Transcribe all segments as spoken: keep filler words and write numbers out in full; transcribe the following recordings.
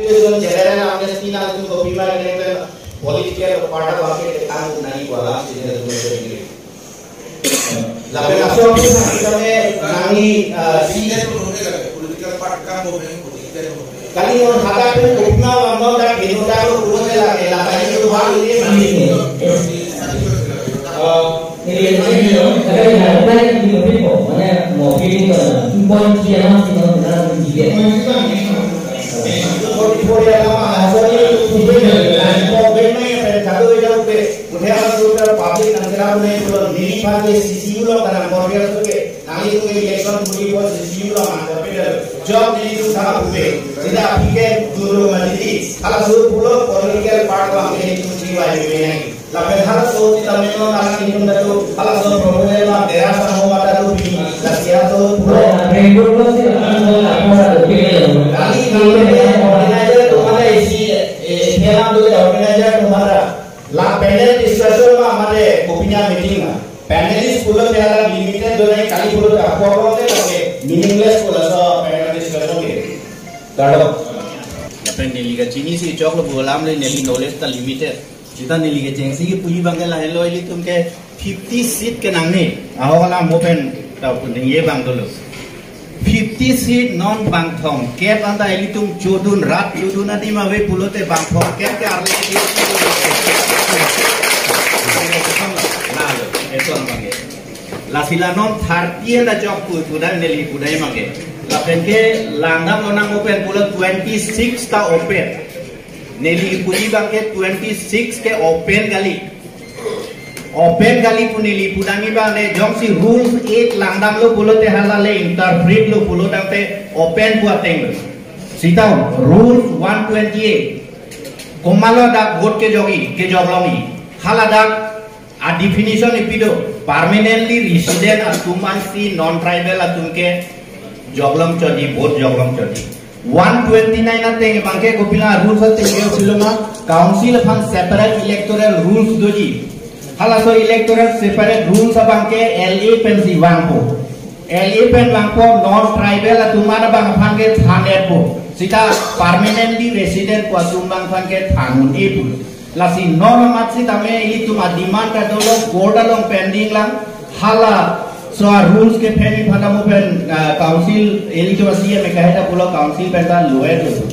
General amnesty nangtum kopi ma nangtum political party abangke tangtung nangji pu alam si nangtum. Lapen laso aphi kami nangji, eh, si political party kam bo political. Kali non hadak pen kopi ma non dak hino dak lo pulo te lake la kali tu hal ini mati. Eh, Ini yang saya bilang, saya bilang, saya bilang, ini apa? Mana mau pilih ke mana? Impon siapa sih, kalau kita mau pilih? Forty-four ya, lama, sorry, itu sudah ya, impon, benda yang saya satu itu, oke. Udah, sudah public, nanti kamu naik turun, ini pakai C C U lo, karena forty-four, oke. Nanglitum ke election puri po C C U lo mangkok pedal. Job nelitum thang pupe. Sita aphi ke dulu majiti. Hala sur pulo political party abang ke nelitum jiwa ini. Lapen halaso sita memang anak nelitum datu. Halaso proposal ma dera sama mata tu bini. Lasi halaso pulo. Kali kali organizer tumhara isi, eh, phelam dulu organizer tumhara. La panel discussion ma mate kopi ma meeting ma. Panelist pulo te hala limited do nai kali pulo ta program te lake meaningless pulo so panel discussion ke. Kado. Lapen neli kachinisi choklo pu alam le neli knowledge ta limited. Sita neli kechengsi kipuji abangke lahelo ilitum ke fifty seat ke nangne. Aho hala mo pen ta pu ningje abang dolo. Fifty seat non bang thomkep anta ilitum chodun rat chodun adim ave pulote bang thomkep ke arle. Nalo, eson abangke. Lasi la non thirty anta chok pu pudai neli pudai abangke. Lapen ke langdamlo nang open pulo twenty-six ta open. Neli puji abangke twenty-six ke open kali. Open kali pu neli pudamji abang le jongsi rules eight langdamlo pulote hala le interpret lo pulo tangte open pu ateng lo. Sita rules one twenty-eight. Komatlo dak vote kejokji, kejoklongji. Hala dak a definition ipi do, permanently resident atum ansi non-tribal atum ke joklong chotji, vote joklong chotji. One twenty-nine ateng abangke kopilo rules ateng ke kopilo ma, council aphan separate electoral rules doji. Halaso electoral separate rules abangke L A pensi vangpo. L A pen vangpo non-tribal atum an abang aphan ke than-etpo. Sita permanently resident pu atum abang aphan ke than un-epo. Lasi non amat sitame ilitum a demand ta dolo, court along pending lang, halaso a rules kephenji aphan ta mo pen, ah, council ilitum a C M ekaheta pulo council pen ta lo-et lo.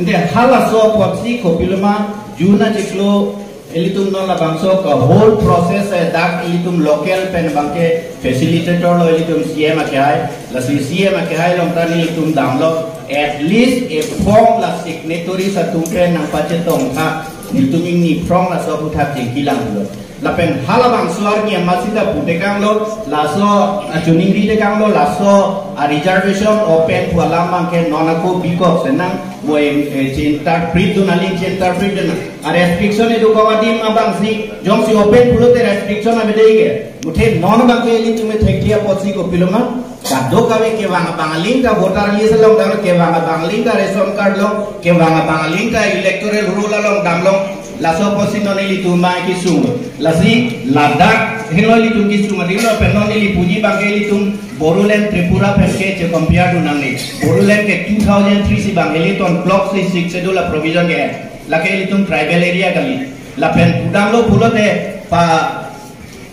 Ante halaso apotsi kopilo ma June achiklo ilitum non labangso ke whole process e dak ilitum local pen abangke facilitator lo ilitum C M akehai, lasi C M akehai along ta nelitum damlo, at least a form la signatories atum pen nangpachetong tha, nelitum ingni phrong laso aphuthak chingki lang pulo. Lapen halabangso arni amat sita putekanglo, laso, ah, choningri tekanglo, laso, ah, reservation open pu alam abangke non ako bikok senang, mo em, eh, chi-interpret dun aling chi-interpret dun. A restriction edukok adim abangsi, jongsi open pulote restriction abidi ke. Muthe non abangke ilitum thekthe apotsi kopilo ma. Kadokave kevang abang aling ta voter list along, kevang abang aling ta ration card along, kevang abang aling ta electoral roll along damlong, laso apotsi non ilitum abang kesung. Lasi ladak henlo ilitum kesung, adilo pen non ili puji abangke ilitum Bodoland Tripura pen ke che-compare dun nangne. Bodoland ke two thousand three si abang ilitum clock si Sixth Schedule a provision ke. Lake ilitum tribal area kali. Lapen pudamlo pulote pa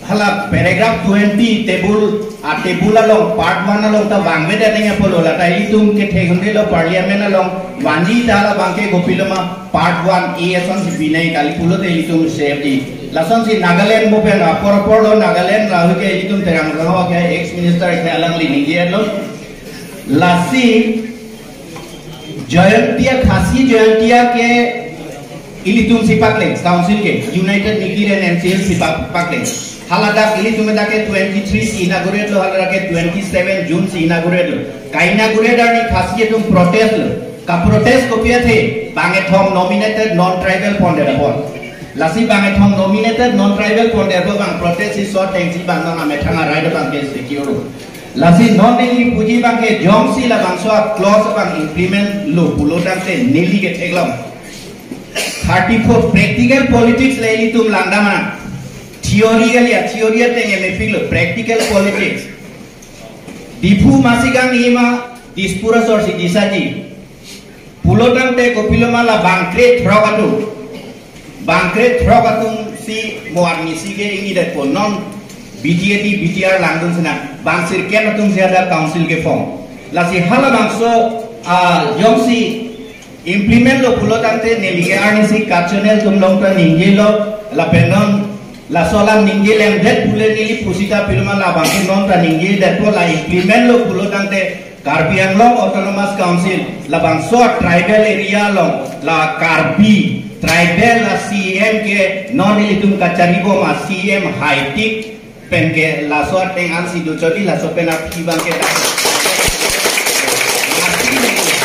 hala paragraph twenty table, a table along part one along ta vangvedet nangji apotlo, lata ilitum kethek hundelo parliament along vanji ta hala abangke kopilo ma part one A asonsi binai kali pulote ilitum safety. Lasonsi Nagaland mo pen apor apor lo Nagaland lahei ke ilitum Terang Ronghang ke ex minister ke alangli ningje lo. Lasi Jaintia, Khasi Jaintia ke ilitum si paklang, council ke, United Mikir and N C L si pak-, paklang. Haladak ilitum dak ke twenty-three si inaugurate lo, haladak ke twenty-seven June si inaugurate lo. Ka-inaugurate arni Khasi atum protest lo. Ka-protest kopi athe, bangkethom nominated non-tribal pondet apot. Lasi bangkethom nominated non-tribal pondet apot abang protest si so thengsi abang non amethang a-right abangke secure. Lasi non neli puji abangke jongsi labangso a-clause abang implement lo pulo tangte neli ketheklong. Thirty-four practical politics le ilitum langdam ma. Theory kali ya, theory ateng mepik lo, practical politics. Diphu masi gang ima Dispur asor si disaji. Pulotangte kopiloma la bangkre throk atum. Bangkre throk atum si mo arnisi ke ingnidet po non B T A D, B T R langdun sena. Bang sirkep atum si ada council ke form. Lasi halabangso, ah, jongsi implement lo pulotangte neli ke arnisi kachonel atum along ta ningjelo lapen non laso alam ningje lengdet pule neli pusita piloma labang si non ta ningjedet po la implement lo pulotangte Karbi Anglong Autonomous Council labangso tribal area along la Karbi tribal a C M ke non ilitum kacharibom a C M haitik pen ke laso ateng ansi do chodi laso pen aphi abang ke.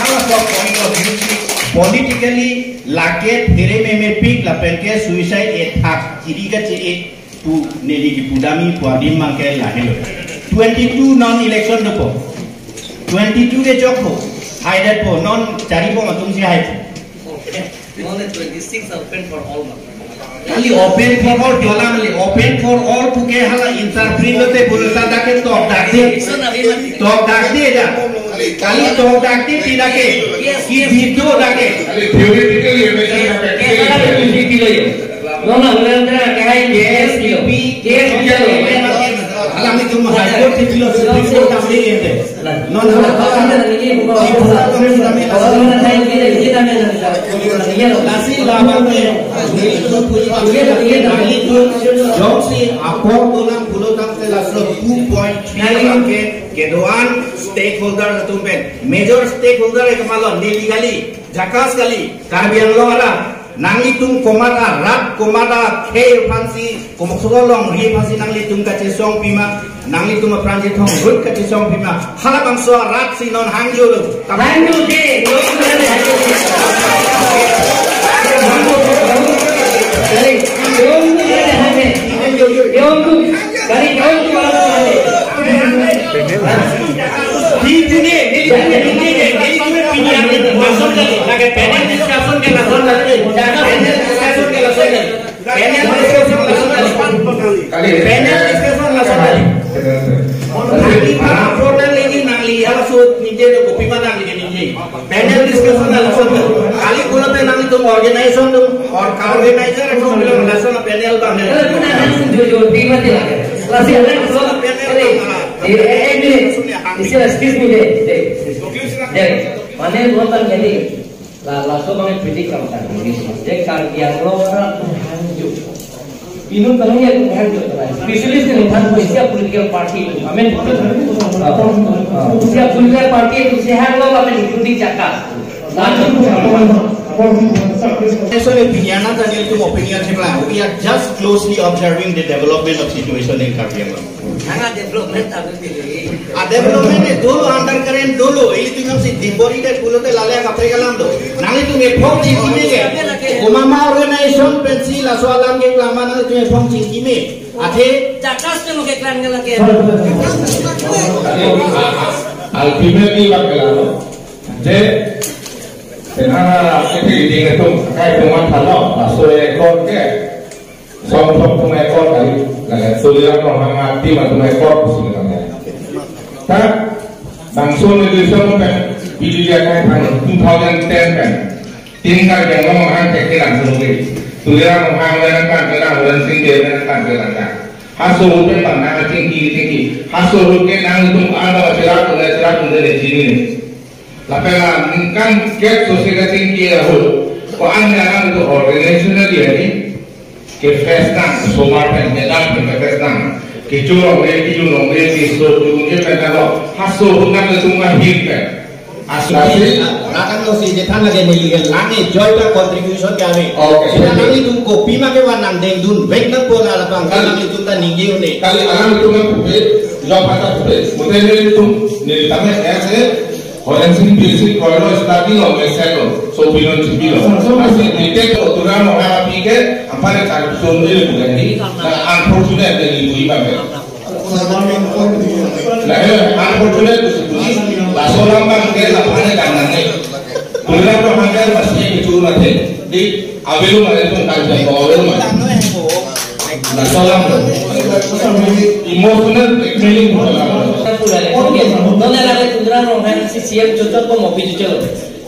Halaso point of view si politically lake phere memepik lapen ke suicide attack chiri kache-e pu neli kipudam-i pu adim abang ke lahelo. Twenty-two non election dopo. Twenty-two ke jokpo. Haidet po non charibom atum si hai. Only twenty-six open for all. Kali open for all, jola mali open for all puke hala interpret lote bulu sa dake tok dakde. Tok dakde da. Kali tok dakde ti dake. Ki bito dake. Theoretically, you may say that. No, no, no, no, no, kahai K S P, K S P. Alam itu mah High Court ke bilo Supreme Court kami ini. Non, non, non. Lasi labang ke, jongsi apor dolang pulotangte laso two point three abang ke kedo-an stakeholder atum pen. Major stakeholder ke malon neli kali, JACAS kali, Karbi Anglong arat. Nanglitum komat arat, komat akhei aphansi, komat solo longri aphansi nanglitum kachesong pima, nanglitum apran chethong rut kachesong pima. Halabangso arat si non hangjo lo. Hangjo ke, Di pune, di pune, di pune, di pune, di pune, lason kali, lake panel discussion ke lason kali, panel discussion ke lason kali, panel discussion lason kali, panel discussion lason kali. Nangli para voter neli nangli halaso ningje do kopima nangli ningje. Panel discussion lason kali. Kali pulote nanglitum organization atum or organizer atum bilang lason panel abang. Kalau pun ada yang jujur, terima kasih. Lasi ada yang selalu panel abang. Eh, eh, eh, ini. Isi, excuse me, deh, deh, excuse me. Deh, mane voter jadi, la, laso abang predict kami kan, je Karbi Anglong arat hangjo. Pinu kami ya hangjo, specialist ni than ko isi political party, I mean, isi political party, isi hanglo, I mean, including JACAS. Lalu, Eso le piniana ta nelitum opinion si plang. We are just closely observing the development of situation in Karbi Anglong. Hanga development ta beli. A development e dolo, undercurrent dolo. Ilitum si dimbori de pulote lale kaprek alam do. Nanglitum ephong chingkime ke. Komat ma organization pensi laso alam keklang ma nanglitum ephong chingkime. Athe JACAS ke mo keklang ke lake. Ultimately, bang kelalo. Je, senana kiti ding atum, kai tuman thalo, laso ekor ke, song thok tum ekor kali, lagi Tuliram Ronghang atim atum ekor pusi kami. Ta, bangso ni dusun pen, pidi dia kai thang two thousand ten pen, tin kali yang ngomong hang ke kilang sungki. Tuliram Ronghang lenakan, lenakan, lenakan, lenakan. Haso ahut pen bang nang chingki, chingki. Haso ahut ke nangtum ada cherak, cherak, cherak, cherak, cherak. Lapen la ningkan kep sose kachingki ahut, ko-an alam do organization dia ni, ke fest nang, somar pen, medam pen ke fest nang. Kecho longri, kejun longri, keso kejun ke pen lo. Haso ahut nangtum ahir pen. Asu si, rakam lo si, jethan lagi neli ke lang-e, joy ta contribution ke ave. Okay. Sila nanglitum kopima ke van nangdeng dunvek nangpo la labang, kali nanglitum ta ningje un-e. Kali alanglitum nangpupe, jok pata pupe, mute nelitum, neli tame ese, Horen Sing P S C kroilo study lo, mesek lo, so pinon chipi lo. Asi, nite to, Tuliram Ronghang api ke, ampare kar sum neli bukan di, na unfortunate neli bui bang. Lahai unfortunate, laso alam bang ke lapu-an ne dam nangne. Tuliram Ronghang ke masih kecho mati. Di, avelo mati, tum kan jai ko avelo mati. Laso alam. Emotional blackmailing laso alam. Nona lagi Tuliram Ronghang si C M chochot ko mobi chochot.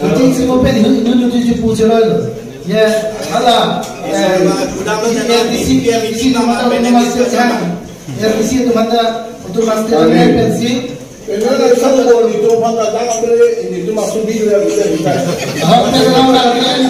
Kechengsi mo pen inut inut chipu chiroi lo. Ya, hala, eh, A D C, A D C atum aphan ta autonomous state hang. A D C atum aphan ta autonomous state hang pensi. Ena na sa ko ni to phan ta dang apre ni to masu bi ya kita kita. Ah, kita orang dah kita ni.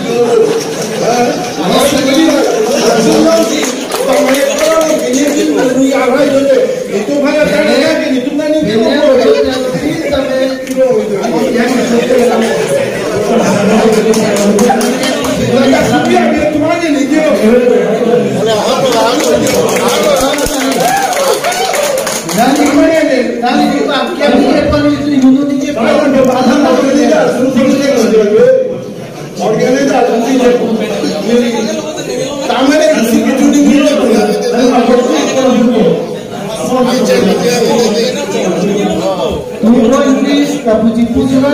Two point three kapuji puji lo,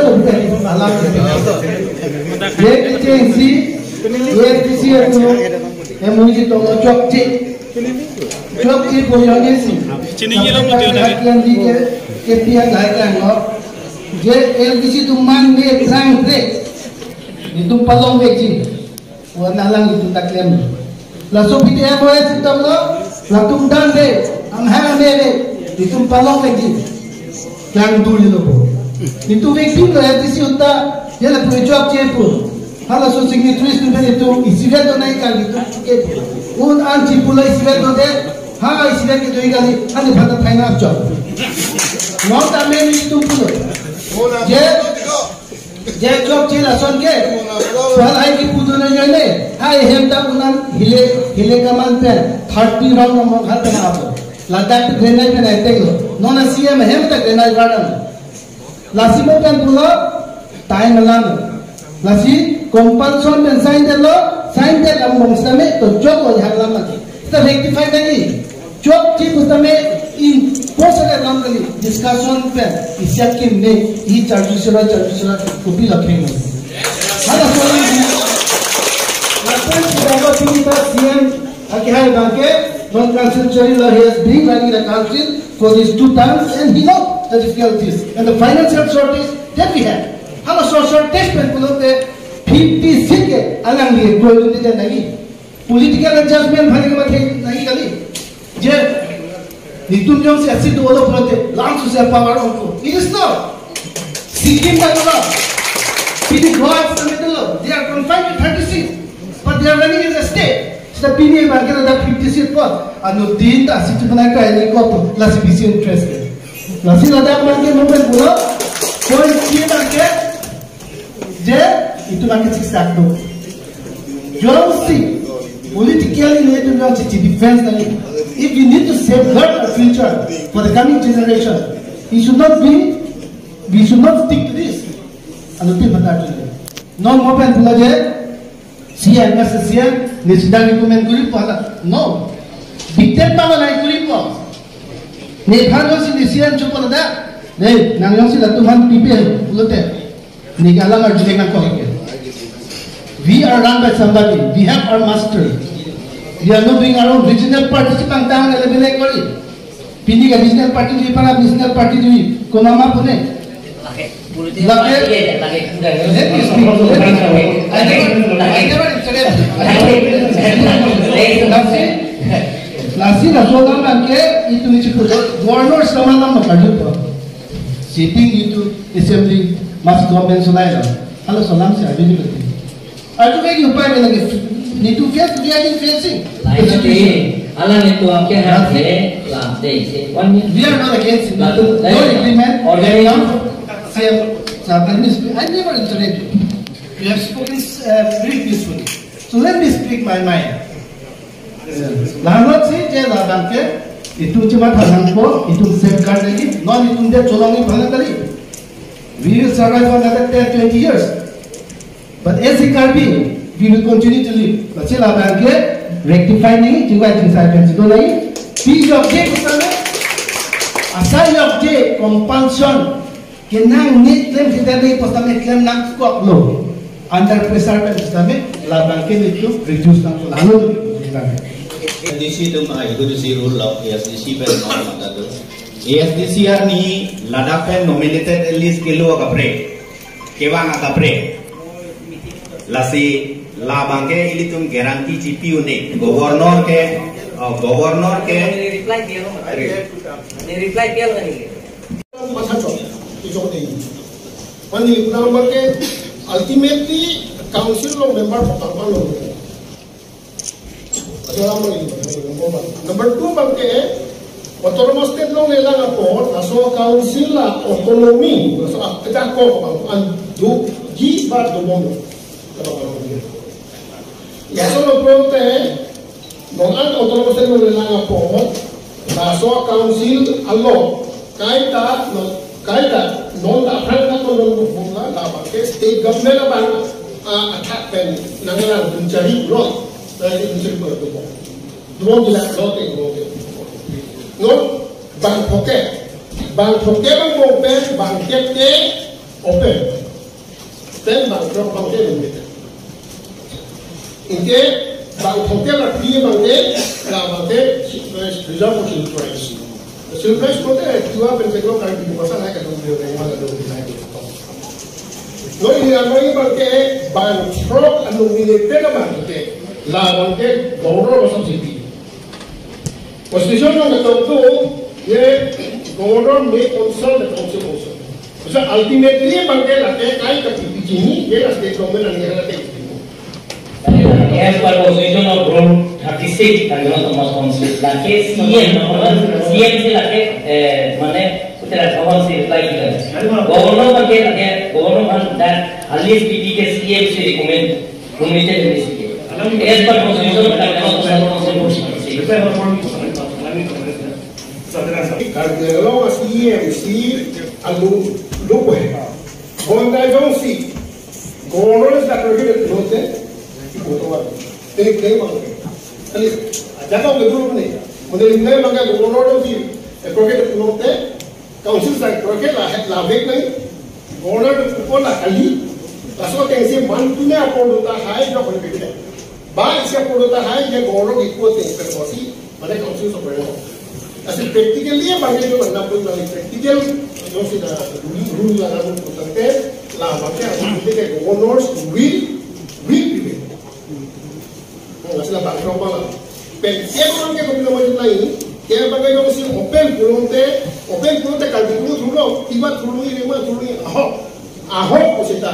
alam. Ye kechengsi, ye kechengsi atum, ye muji tong chokche. Chokche pu jongsi. Chini ye lo muji na. Yang di ke, ke pia gai kan lo. Je A D C atum man me trang pre. Itum palong veji. Wan alang itum ta klem. Laso P T M O S itum lo, latum dan de, ang hang ame de, itum palong lagi. Yang dulu lo po. Itum vekpi lo A D C unta, ya lapu chokche pu. Halaso signatories tu ben itum isivet do nai kali itum ke pu. Un an chipu lo isivet do de, ha isivet ke do ikali, ani phata thaina chok. Not a many itum pulo. Je, je chokche lason ke. Sohal hai kipu do nai nai ne. Hai hem ta un an hile, hile kaman pen thirty round number hal pen apo. Ladak tu grenai pen ai teng lo. Non a C M hem ta grenai garden. Lasi mo pen pulo time alam. Lasi compulsion pen sign det lo, sign det lam bom sitame to chok lo jahak lam lagi. Sita rectify lagi. Chokche pu sitame in post lam kali discussion pen isiak kim ne i charju sira charju sira kopi la kheng lo. Hala soalam di. Lapen sida ko tini ta C M Aki hai abang ke, non council chari la, he has been running the council for these two terms and he know the difficulties and the financial shortage that we have. Hala short shortage pen pulote fifty seat ke alangli koi lun te nai. Political adjustment bhari ke mathe nai kali. Je, nitum jongsi a seat dolo pulote, langsung se power ongpo. It is not. Sikkim ta dolo. Pini Goa ta dolo. They are confined to thirty seats. But they are running in the state. Sita pini abang ke ladak fifty seat po. Anuttin ta seat mana kai ni ko po. Lasi bisi interest ke. Lasi ladak abang ke mo pen pulo. Point C abang ke. Je, itum abang ke siksak do. Jongsi politically le itum jongsi defense nai. If we need to safeguard the future for the coming generation, it should not be, we should not stick to this. Anuttin bata tu. Non mo pen pulo je, C M, Mister C M, ne sida recommend koripo hala. No. Dictate pa nai koripo. Nephan jongsi ne C M chopo ladak. Ne, nang jongsi latum aphan pipe pulote. Ne ke alam arju nangkok ke. We are run by somebody. We have our master. We are not doing our own. Regional party si pangtang na level kori. Pini ke regional party di para regional party di. Komat ma pune. Lake, political lake, party ke, lake kuda ya. Let me speak. Let me speak. I never, I never interrupt. Lasi, lasi laso alam abang ke itum isi pulo governor sama nama kaju to. Sitting itum assembly mas government sulai lo. Halaso alam si aju ni betul. Aju ke upai ke lagi. Need to face, we are facing the situation. Alang itu angke ha, eh, la, they say, one minute. We are not against it. But, no agreement. Organization. Same, sir, let me speak. I never interrupt you. You have spoken, uh, very peacefully. So let me speak my mind. Lahenlo si je labang ke, itum chematha nangpo, itum safeguard lagi, non itum det cholongji aphan kali. We will survive for another ten, twenty years. But as a Karbi, we will continue to live. Lasi labang ke rectify nangji, chingvai chingsai pen si do nangji. Pi jok je kusana. Asai yok je compulsion kenangne klem sitame pu sitame klem nangkoklo. Under pressure pen sitame labang ke nelitum reduce nangkok lalu sitame. A S D C atum ai hudu si rule lo, A S D C pen non mata do. A S D C arni ladak pen nominated list kelo akaprek, kevang akaprek. Lasi labang ke ilitum guarantee chipi un-e. Governor ke, oh, governor ke. Reply dia lo. Reply dia lo kan ini. Masa chok, itu chok dei. Mane neli pu abang ke ultimately council along member pakal palo. Aso abang ini, number one. Number two abang ke, autonomous state along lelang apot, laso council la autonomy, laso ak-, kita ko abang, an do, ji ba do bom. Laso lo pulote, non an autonomous state along lelang apot, laso council along, kaita, non, kaita, non ta aphrang ta non non bukla, labang ke state government abang, a, athak pen, nanglang dun chari lo, na dun chari lo tu. Dun di la lo te lo te. Non, bang phoke, bang phoke abang open, bang kep ke open. Pen bang throk abang ke limit. Anke bang phoke la pi abang ke, labang ke, reserve for Scheduled Tribes. Scheduled Tribes pulote, tua pen cheklo kali di masa naik kadung dia, naik mana kadung dia, naik kadung. Lo ini abang ke bang throk anu limit pen abang ke, labang ke, boro masam siti. Constitution along ketok do, ye governor may consult the council also. So ultimately, abang ke lake kai kapipi chini, ye la state government ani lake. As per constitution of rule thirty-six, Karbi Anglong Autonomous Council, lake C M, C M si lake, eh, mane, utara governor si reply kita. Governor abang ke lake, governor abang dan alis P P ke C M si recommend. Committed in this case. As per constitution of Karbi Anglong Autonomous Council. Karbi Anglong C M si alu lupo he. Bonta jongsi governor is the prerogative note. Ibu tuan. Jadi claim apa? Jadi, jaga ke dulu ni. Mungkin claim apa governor jongsi prerogative note. Council sa proke la, la vek nai. Governor to kupo la kali. Laso atengsi mantune apor do tahai, jo kon pekide. Ba isi apor do tahai, je governor ki kupo ateng per kosi, mane council so pore. Asi practically abang ke jo na pun na practical, jongsi na rule, rule la na pun tangte, labang ke abang ke governors will, will prevail. Oh, sila bang throk abang. Pen kep abang ke kopilo maju nai, kep abang ke jongsi open pulote, open pulote Karbi Anglong thurlo, kiba thurlo, rema thurlo, ahok. Ahok ko seta.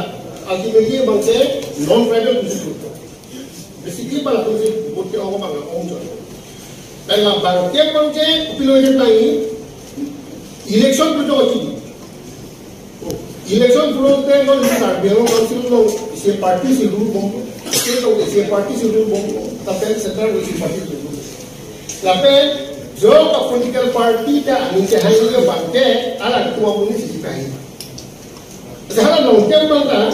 Ultimately abang ke non-tribal kusi thurlo. Basically pala kusi vote ke ong abang, ong jo. Pen labang kep abang ke kopilo maju nai, election pulote. Election pulote non Karbi Anglong Council along isi party si rule bom, state along isi party si rule bom, lapen central along isi party si rule bom. Lapen jo ka political party ta aning kehang ke abang ke, alang tua muni si kahi. Hala Longkep abang ta,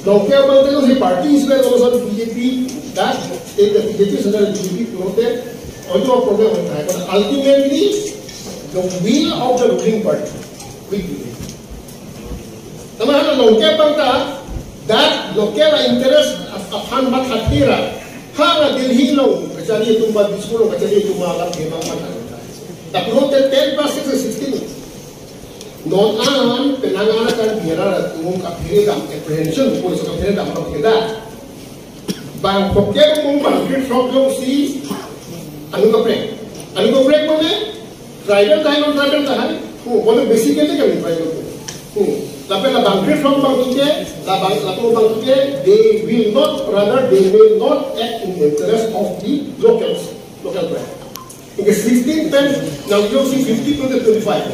Longkep abang ta isi party isi along B J P, da, state B J P, central B J P pulote, ojo problem hota hai. But ultimately, the will of the ruling party will prevail. Tama hala Longkep abang ta, that local interest aphan mathathera. Hala Delhi along kachari atum ba Dispur along kachari atum alap ke abang mathathera. Lapulote ten plus six is sixteen. Non an penang an akan biara atum kaphere dam apprehension ko so kaphere dam lo keda. Bang phoke mung bang kre throk jongsi anu kaprek. Anu kaprek mane tribal tahai non tribal tahai. Oh, mane basically kan tribal ko. Hmm. Lapen la bang kre throk bang tu ke, la bang, la tu bang tu ke, they will not, rather they will not act in the interest of the locals, local tribe. Anke sixteen pen nangjoksi fifty pulote twenty-five.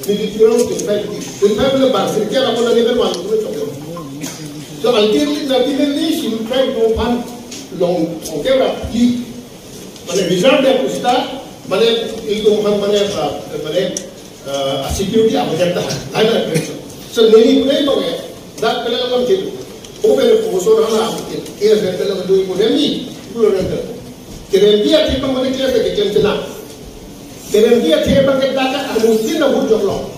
Fifty pulote twenty-five. Twenty-five pulote bang sirkep apo nani pen one pulote choklo. So ultimately, ultimately, she will try to find long, okay, right? Mane reserve dia pu seta, mane itu mane, mane, uh, security apa dia tahan. Lain lain. So neli pun bang ya, dak pernah alam gitu. Oh, pernah khusus orang lah, dia pernah dua puluh ni, dua puluh. Kerem dia kita mane kita ke kerem tenang. Kelemji athe abang ke dak anutin na vote joklo.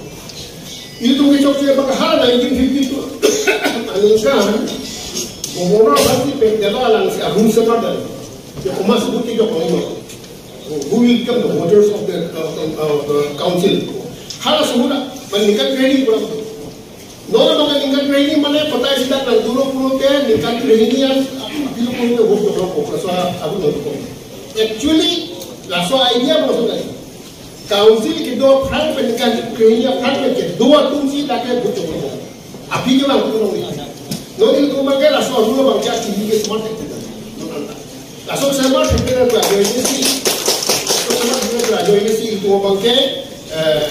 Itum kechokche abang ke hala nineteen fifty-two aningkan Governor abang si pekdelo alang si arum sepadan. Ya, komat si vote kejok lo. Who will become the voters of the, uh, uh, the council? Hala sudah meningkat training pulang. Non abang ke ningkan training mane patai sida nang dolo pulote ningkan training an apilo pulote vote joklo ko, laso abu nang ko. Actually, laso idea abang laso tadi. Council kedo aphrang pen ningkan training aphrang pen kedo atum si dak ke vote joklo ko. Aphi ke bang ko nang ni. Non itum abang ke laso abu abang ke T V ke smart active. Non anta. Laso semar sekitar pelajar ini si, laso semar sekitar pelajar ini si itum abang ke, eh,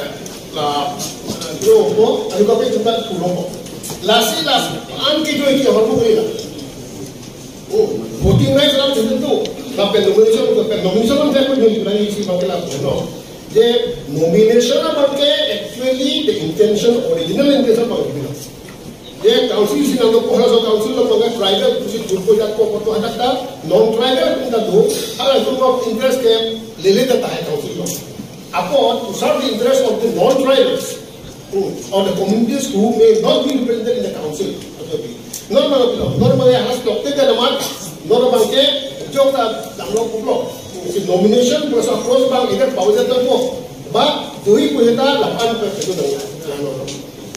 la, eh, dua ko, anu kape kita pulo ko. Lasi lasi, an ke jo iki hormu kena. Oh, voting rights alam tentu. Lapen nomination, lapen nomination kan saya pun jadi berani isi pakai lah, no. Jadi nomination abang ke actually the intention, original intention abang ke. Jadi council si nang ko halaso council lo abang ke tribal pusi grup ko jat ko koto hadak ta non-tribal pun ta do, hala group of interest ke lele ta tahai council lo. Apot to serve the interest of the non-tribals, hmm, or the communities who may not be represented in the council. Non abang ke, non abang ke halas dokte ka namat, non abang ke jok ta damlo kuplo. Si nomination process, process abang ikat pau jat ko. Ba, dui ko jata lapan pe itu dong.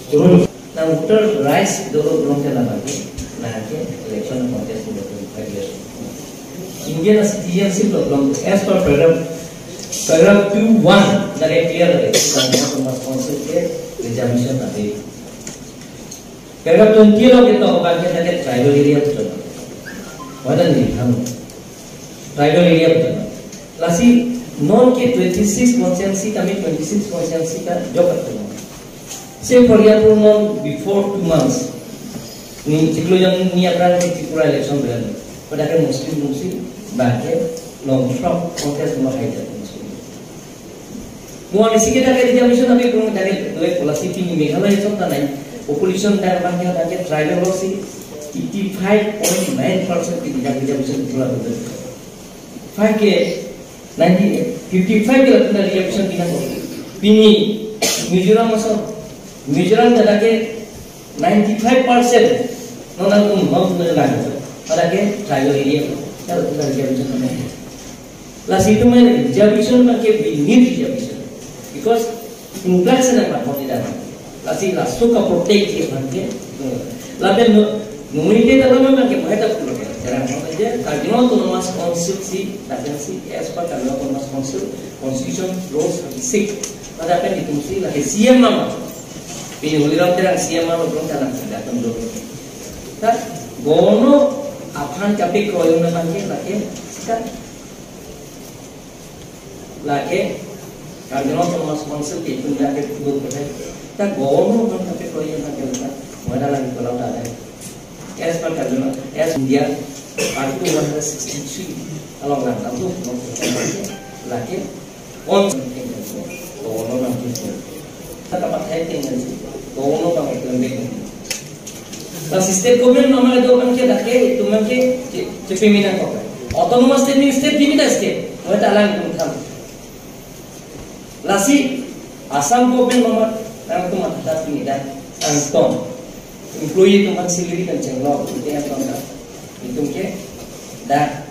Terus. Na voter rights dolo belum ke labagi, na ke election contest dolo ke five years. Indian citizenship lo belum, as per paragraph, paragraph two one, na ke clear lagi, Karbi Anglong Autonomous Council ke reservation ave. Paragraph twenty lo ke to abang ke na ke tribal area betul. Wala ni ham. Tribal area betul. Lasi non ke twenty-six constituency kami twenty-six constituency ka jok betul. Say for example, non before two months, ni chiklo jang ni apran ke Tripura election belen. Pada ke Muslim Muslim bangke long from contest mo hai jat Muslim. Mo ani sike dak ke reservation ave pun dak ke dua policy pini Meghalaya som tanai population dak bangke dak ke tribal lo si eighty five point nine percent pini dak reservation pura betul. Five ke ninety, fifty five ke lapen reservation pina ko. Pini Mizoram aso, Mizoram dak ke ninety five percent non atum hom na lang. Pada ke tribal area ko. Kalau kita reservation. Lasi itum reservation abang ke we need reservation. Because influx na ma hodi dak. Lasi laso ka protect ji abang ke. Lapen no, nominate abang ke mo heta pulo ke. Jarang mo je, Karbi Anglong Autonomous Council si, lapen si, as per Karbi Anglong Autonomous Council, Constitution Clause thirty-six. Pada pen itum si, lake C M nama. Pini Holiram Terang C M nama belum kalang, datang dulu. Ta, governor aphan kapekroidun abang ke, lake, sika. Lake, Karbi Anglong Autonomous Council ke itum lake pudun ke. Ta governor kan kapekroi lake ta. Wada lagi kalau tak ada. As per Karbi Anglong, as India, Article one hundred sixty-three along lang, lalu lake on governor nang. Kata pakai tinggal si governor kan itu lembek. Lasi state government mama itu kan ke dak ke, itu kan ke, ke, ke pimpinan kok. Autonomous state ni state pimpinan state. Mau tak lang itu kan. Lasi Assam government mama nangtum matha pini dak angtong. Employee atum aphan salary kan chenglo, itu angtong dak. Itum ke dak.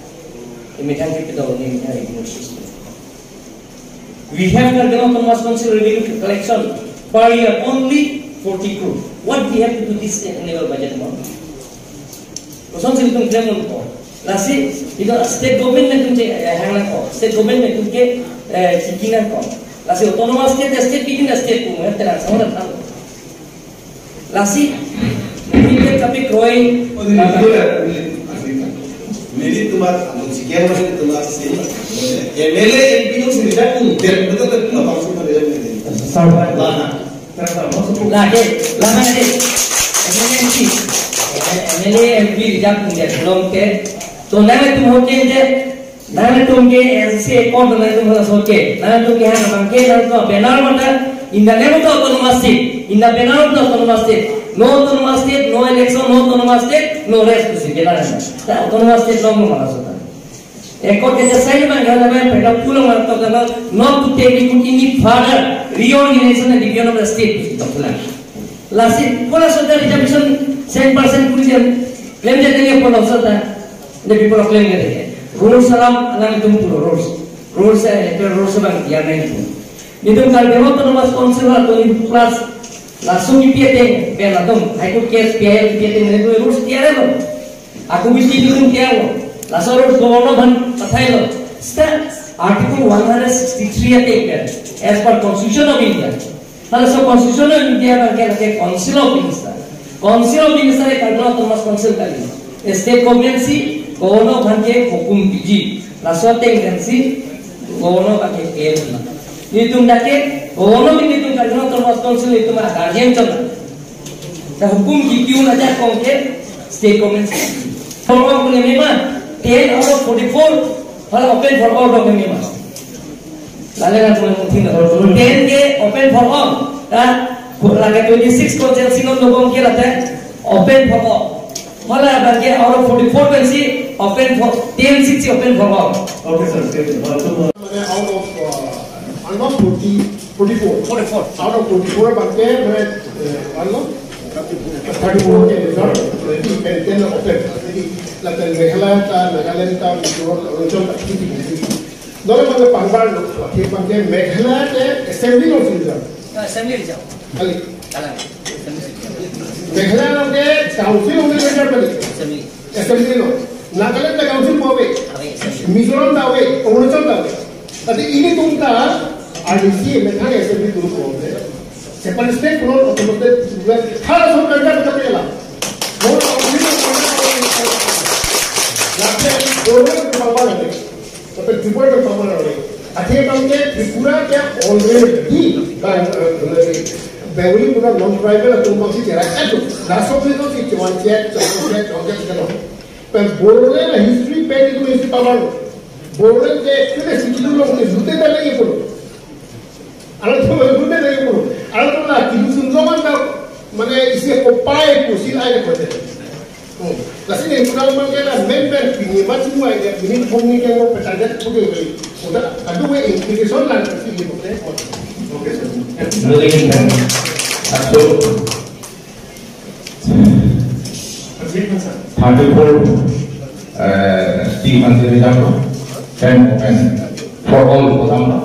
Imidang ke pedol ni, imidang revenue system. We have Karbi Anglong Autonomous Council revenue collection per year only forty crore. What we have to do this annual budget amount? Kosonsi itum claim unpo. Lasi, itum state government atum ke, eh, hang nangkok. State government atum ke, eh, chiki nangkok. Lasi autonomous state, state bikin state pun, eh, terang sama datang. Lasi, mungkin kapekroi. Oh, ini dia, ini, ini. Ini cuma, anu, sekian masih cuma sih. M L A, M P itu sendiri kan, dan betul kan, cuma langsung pada yang ini. Sabar. Lana. Lake, lana de. M L A M P. M L A M P reserve pun dia belum ke. To nangtum hote je. Nangtum ke S C account nangtum hote. Nangtum ke hang bangke nangtum banner mata in the name of the autonomous state. In the banner of the autonomous state. No autonomous state, no election, no autonomous state, no rest to see. Banner. Ta autonomous state long mana sota. Accord ke jasai bang, kalau memang pada pulang waktu kalau not to take it any further, reorganization and division of the state, betul lah. Lasi, kalau sudah reservation ten percent pun jam, claim jadi apa maksudnya? The people of claim jadi. Rules alam alam itu pun rules. Rules eh, itu rules bang dia main itu. Itu kalau Autonomous Council atau itu plus langsung di P T, biar langsung, aku case P I L di P T, itu rules dia ada. Ako B C P tum tiang lo. Laso rules governor aphan pathai lo. Seta Article one hundred sixty-three ate kan, as per Constitution of India. Laso Constitution of India abang ke lake Council of Minister. Council of Minister ke Karbi Anglong Autonomous Council kali. State government si governor aphan ke hukum piji. Laso ateng kan si governor aphan ke claim na. Netum dak ke governor ke netum Karbi Anglong Autonomous Council netum a guardian chot. Lahukum kikiu na jakong ke state government. Form of mema, ten out of forty-four, hala open for all dok mema. Lale na tulang mungkin na ten ke open for all. Ta, lake twenty-six constituency non dok ke late open for all. Hala abang ke out of forty-four constituency open for, ten seats open for all. Okay, sir. Thank you. Uh, so, uh, মানে, out of, uh, almost forty, forty-four. Forty-four. Out of forty-four abang ke, মানে, uh, ano? Thirty-four ke, sorry. Twenty, ten, ten open. Jadi, lapen Meghalaya ta, Nagaland ta, Mizoram, Arunachal ta, fifty, fifty. Dole abang ke pangbar lo, ke abang ke Meghalaya ke assembly lo sih, sir. Assembly lo. Kali. Kalang. Meghalaya lo ke council lo ke kali. Assembly. Assembly lo. Nagaland ta council po ave. Ave, assembly. Mizoram ta ave, Arunachal ta ave. Tadi ilitum ta R D C, methang assembly dulu po ave. Separate state pulo, autonomous state pulo, hala sorkar ta kita pela. Mo, Lapen Tripura ke pamar ave. Athe abang ke Tripura ke already bang, eh, Bengali pura non-tribal atum abang si cherai. Eto, laso atum si cherai, cherai, cherai, cherai, cherai. Pen Bodoland history pen itu history pamar. Bodoland ke kena si kidu long ke jute tale ye pun. Alanglitum alanglitum nangji pulo. Alanglitum la kidu sunjong an ta, mane isi kopai pusi ai kote. Hmm. Lasi ne kurang mangke la member pini ma chingvai ke pini thomni ke mo petan det puke ke. Udah aduh we implication lang si ye kote. Okay, sir. Very good. Satu. Thirty-four, eh, team masih ada, ten open for all, utama.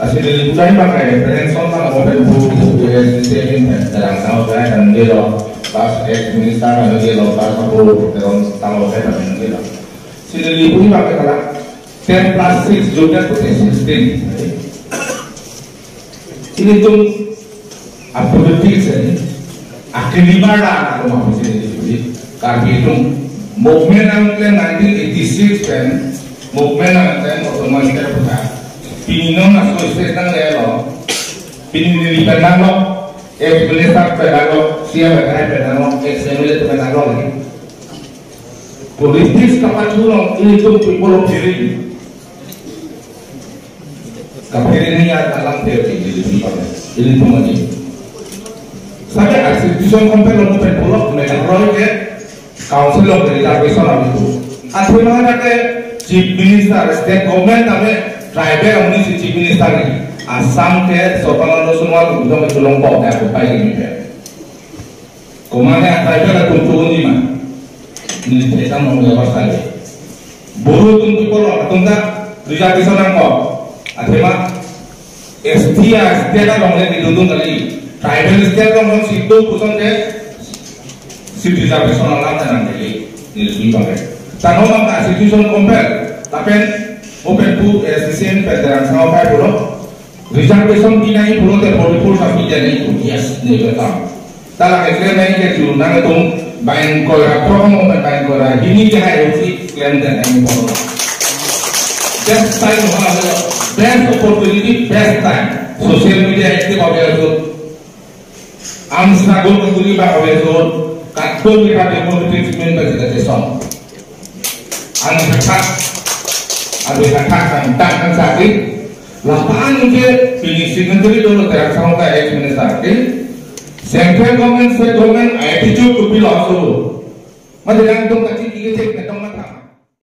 Lasi neli putai pakai reference on lang open bu, eh, sisi ini, eh, dalam tahun saya dan dia lo, pas ex minister dan dia lo, pas aku dalam tahun saya dan dia lo. Si neli putai pakai kalang ten plus six juga punya sixteen. Ilitum apolitics ini, akelimar la ako mapusini di Karbi atum movement ang klen nineteen eighty-six pen movement ang klen autonomous state puta. Pini non aso state nanglelo, pini neli pen nanglo, ex minister pen nanglo, C M pen nanglo, ex M L A pen nanglo lagi. Politics kapachulong ilitum people of hearing. Kaphere ni ya alam phe ke ilitum pakai. Ilitum aja. Sabi a situation compare lo pen pulo Meghalaya ke council of reservation abitu. Athema ke chief minister, state government ame tribal amonit si chief minister ni. Assam ke Sarbananda Sonowal ujong ke chulong po ne aku pai ni pe. Komane a tribal atum tu ni ma. Ni thekam nong ya pasal. Bodo atum tu pulo atum ta reservation nangkok. Athema S T a state along le didudun kali. Tribal state along si do puson ke si reservation alam ta nang kali. Ni sui pakai. Tano mang ka situation compare. Lapen open pu, eh, C C M pen terang sama pai pulo. Reservation pinai pulote forty-four sa pinai pu. Yes, ni betul. Tala ke claim nai ke chu nangtum bang kora promo bang kora hini ke hai usi claim dan nai pulo. Best time ha, best opportunity, best time. Social media active ave tu. Am struggle ko tuli ba ave tu. Katun ni ka politics men ba kita song. Ang hathak, ang hathak ang tang ang sakit. Lapan ke pini signatory dolo terak sama ka ex minister ke. Central government, state government, attitude to be lost dolo. Mati lang dong kacil kiki cek na dong